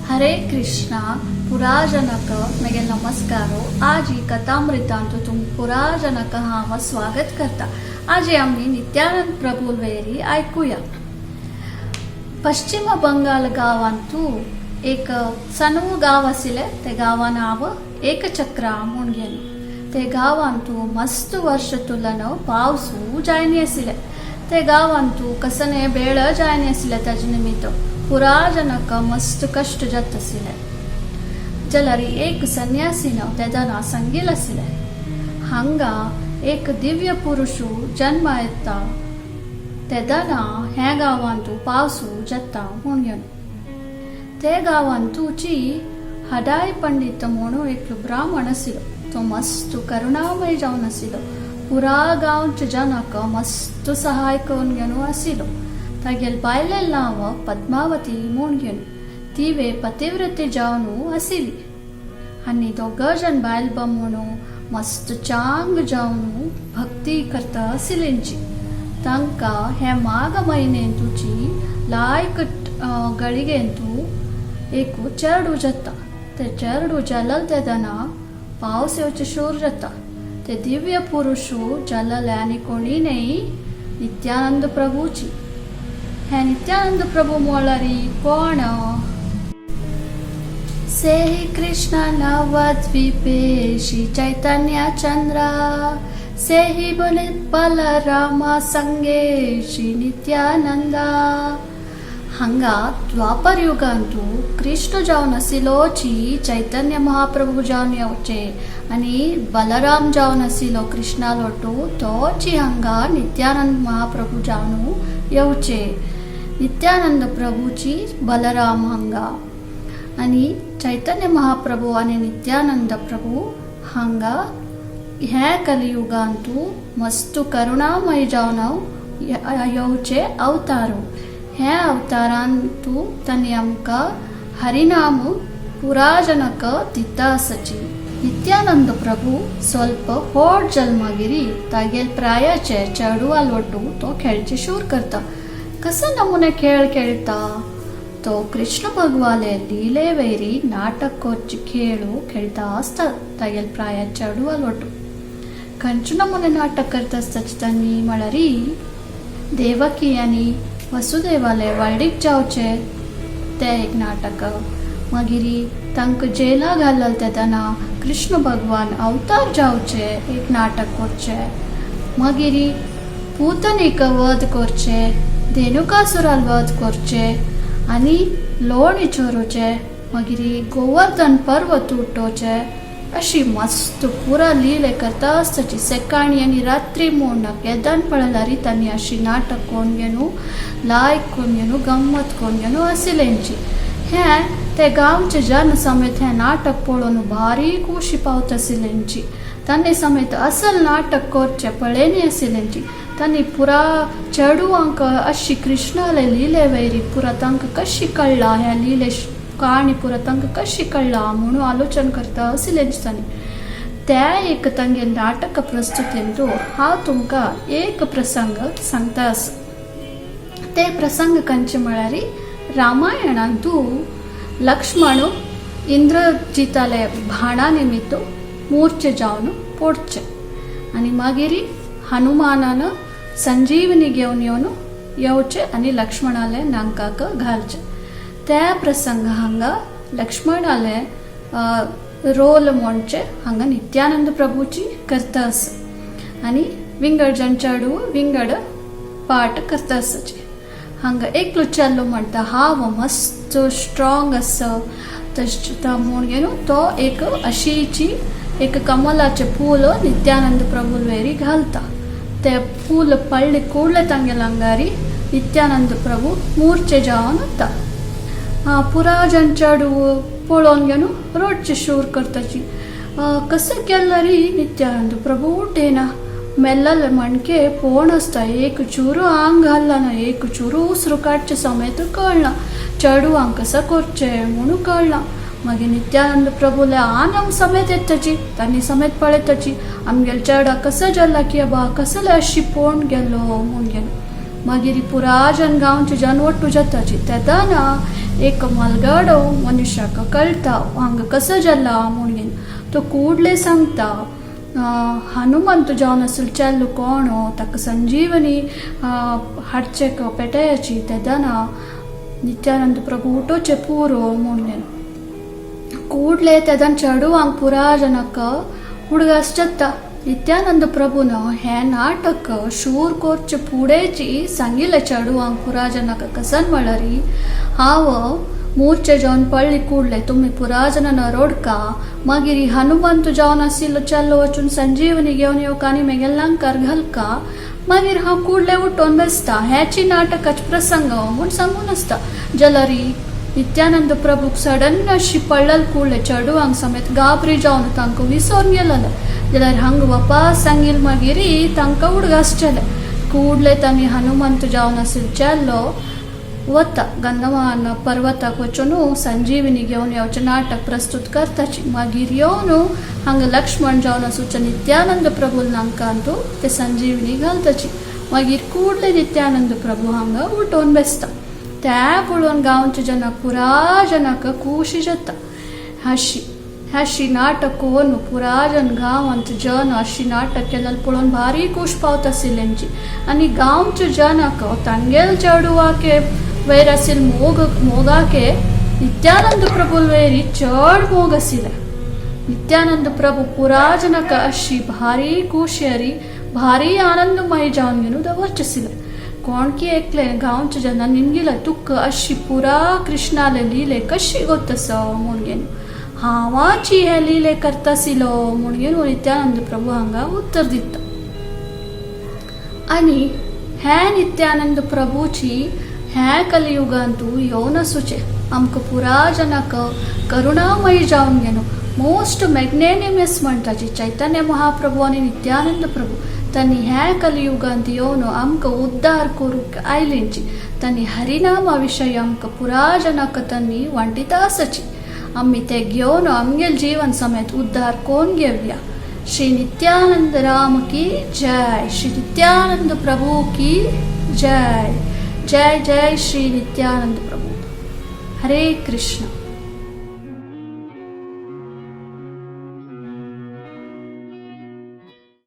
हरे कृष्णा पुराजनक मेगे नमस्कारो. आज ही कथामृतांतु तुम पुराजनक हांव स्वागत करता. आज आमी नित्यानंद प्रभु वेरी आयकुया. पश्चिम बंगाल गांवांतू एक सनू गांव आशिल्लें. ते गांवा नांव एकचक्रा म्हूण घेवन. ते गांवांतू मस्त वर्ष तुलन पावसू जायनी आशिल्ले. ते गांवांतू कसने बेळ जायनी आशिल्ले. ताजे निमित्त पुराजनक मस्त कश्ट जात आशिल्ले. जाल्यार एक संन्यासीन तेदना सांगील आशिल्लें, हांगा एक दिव्य पुरुशू जन्म येता तेदना ह्या गांवांतू पावसू जाता म्हूण घेवन. ते गांवांतूची हडाय पंडित म्हणून एकलो ब्राह्मण आशिल्लो. तो मस्त करुणामय जावन आशिल्लो. पुरा गांवच्या जनाक मस्त सहाय करून घेवन आशिल्लो. तागेल बायले नांव पद्मावती म्हूण घेवन. तिवे पतिव्रती जावन आशिल्ली आनी दोग जण बायल म्हणून मस्त चांग जावन भक्ती करता आशिल्ल्यांची. तांकां हे माघ म्हयन्यांतूची लायक ಗಳಿಗೆಂತು एक चेरडू जाता. ते चेरडू जालल तेदना पावस येवचे शूर जाता. ते दिव्य पुरुषू जालले आनी कोणी न्हय, नित्यानंद प्रभूची. हे नित्यानंद प्रभू म्हळ्यार कोण? सेहि कृष्ण नवद्वीपे श्री चैतन्य चंद्र, सेहि बलराम संगे श्री नित्यानंदा. हांगा द्वापर युगांतू कृष्ण जावन आशिल्लोची चैतन्य महाप्रभू जावन येवचे आनी बलराम जावन आशिल्लो कृष्णा लोटू तोची हांगा नित्यानंद महाप्रभू जावन येवचे. नित्यानंद प्रभूची बलराम हांगा आनी चैतन्य महाप्रभू आनी नित्यानंद प्रभू हांगा ह्या कलियुगांतू मस्त करुणामय जावन येवचे अवतारू. ह्या अवतारांतू तांणी आमकां हरिनाम पुराजनक दिता आसाची. नित्यानंद प्रभू स्वल्प व्हड जल्मागिरी तागेल प्रायाचे चेडवा लोटू तो खेळचे शूर करता. कसो नमुने खेळ खेळता तो? कृष्ण भगवाले लीले वैरी नाटक कोरची खेळू खेळता आसता. तागेल प्राया चेडवा लोटू खंयचे नमुने नाटक करता आसता तांणी म्हळ्यार देवकी आनी वसुदेवाले व्हडीक जावचे ते एक नाटक, मागीर तांकां जेला घालल तेन्ना कृष्ण भगवान अवतार जावचे एक नाटक करचे, मागीर पूतनीक वध करचे, धेनुकासुराल वध करचे आनी लोणी चोरोचे, मागीर गोवर्धन पर्वत उठोवचे, अशी मस्त पुरा लिले करता आसताची. सकाळी आनी रात्री म्हूण केदन पळयल्यार तांणी अशी नाटक कोण घेवन लायक कोण घेवन गम्मत कोण घेवन आशिल्ल्यांची. हें ते गांवचे जन समेत हें नाटक पळोवन भारी खुशी पावता आशिल्ल्यांची. तांणी समेत असल नाटक करचें पळयनी आशिल्ल्यांची. तांणी पुरा चेडवांक अशी कृष्णाले लिले वैरी पुरा तांकां कशी कळ्ळा, ह्या लिले काणी पुरा तांकां कशी कळ्ळा म्हणून आलोचन करता आशिल्ल्यांची तांणी. त्या एक तांगे नाटक प्रस्तुतींतू हांव तुमकां एक प्रसंग सांगता आसा. ते प्रसंग खंयचे म्हळ्यार रामायणांतू लक्ष्मण इंद्रजिताले भाणा निमित्त मूर्छे जावन पडचे आनी मागीर हनुमानान संजीवनी घेवन येवन येवचे आनी लक्ष्मणाले नांकाक घालचे. त्या प्रसंग हांगा लक्ष्मणाले रोल म्हणचे हांगा नित्यानंद प्रभूची करता आसा आनी विंगड जण चेडू विंगड पार्ट करता आसाचे. हांगा एकलो चेडो म्हणटा, हांव मस्त स्ट्रॉंग आसा तशें म्हूण घेवन तो एक अशीची एक कमलाचें फूल नित्यानंद प्रभू वेरी घालता. ते फूल पडले ಕೂಡಲೇ तांगेले अंगारी नित्यानंद प्रभू मूर्छे जावन वता. पुरा जण चेडू पळोवन घेवन रडचे शूर करताची. कसं केल्यार नित्यानंद प्रभू उठेना. मेल्लले मणके पोण आसता. एक चुरू आंग घालना, एक चुरू उसरू काडचे समेत कळना. चेडवांक कसं करचें म्हणून कळना. मागीर नित्यानंद प्रभूले आनंद समेत येताची. तांणी समेत पळयताची, आमगेले चेडा कसं जाला की बा कसले अशी पोण गेलो म्हूण गेलो. मागीर पुरा जन गांवचे जन ಒಟ್ಟು जाताची. तेदना एक मलगाडो मनुष्याक कळटा हांगा कसो जाला म्हूण घेवन तो कूडले सांगता हनुमंत जावन आसल चेल्लो कोण ताका संजीवनी हाडचे पेटयाची तेदना नित्यानंद प्रभु उठोचे पुरो म्हूण घेवन ಕೂಡಲೇ तेदन चेडवांक पुरा जनक उडगास जाता. नित्यानंद प्रभून हें नाटक शूर कोरचे फुडेंची सांगिल्लें चेडवांक पुरा जनक कसन म्हळ्यार हांव मूर्छे जावन पडली ಕೂಡಲೇ तुमी पुरा जन रोडका मागीर हनुमंत जावन आशिल्लो चेल्लो वचून संजीवनी घेवन येवका आनी मेगेल्या लंकार घालका, मागीर हांव कूडले उठोवन बेसता, हेची नाटकाचे प्रसंग म्हूण सांगून आसता. जाल्यार नित्यानंद प्रभूक सडन अशी पडलेल कूडले चेडवांक समेत गाबरी जावन तांकां विसोन गेलेले. जाल्यार हांगा वापास सांगील मागीर तांकां उडगास जाले. कूडले तांणी हनुमंत जावन आशिल्लो चेल्लो वता गंधमान पर्वताक वचून संजीवनी घेवन येवचें नाटक प्रस्तुत करताची. मागीर येवन हांगा लक्ष्मण जावन आसूचे नित्यानंद प्रभू नांकांतू ते संजीवनी घालताची. मागीर कूडले नित्यानंद प्रभू हांगा उठोवन बेसता. त्या पळोवन गांवचे जनक पुरा जनक खुशी जाता. अशी अशी नाटक कोन पुरा जन गांवांत जन अशी नाटक केलें पळोवन भारी खूश पावता आशिल्ल्यांची. आनी गांवचे जनक तांगेल चेडवाके वयर आशिल्ले मोग मोगाके नित्यानंद प्रभूल वयरी चड मोग आशिल्ले. नित्यानंद प्रभू पुरा जनक अशी भारी खुशयारी भारी आनंदमय जावन घेवन दवरचे आशिल्ले. कोणकी एकले गांवच्या जनान निमगिले तुका अशी पुरा कृष्णाले लिले कशी गोत्तस म्हूण घेवन हांवाची हे लिले करतासिलो म्हूण घेवन नित्यानंद प्रभू हांगा उत्तर दिता. आनी हे नित्यानंद प्रभूची हे कलियुगांतू येवन आसूचे आमकां पुरा जनाक करुणामयी जावन घेवन मोस्ट मॅग्नेनिमस म्हणटाची चैतन्य महाप्रभू आनी नित्यानंद प्रभू तांणी ह्या कलियुगांत येवन आमकां उद्धार करूंक आयलेंची. तांणी हरिनामा विशय आमकां पुरा जनाक तांणी वांटिता आसाची. आमी ते घेवन आमगेल जीवन समेत उद्धार कोण घेवया. श्री नित्यानंद राम की जय. श्री नित्यानंद प्रभू की जय. जय जय श्री नित्यानंद प्रभू. हरे कृष्ण.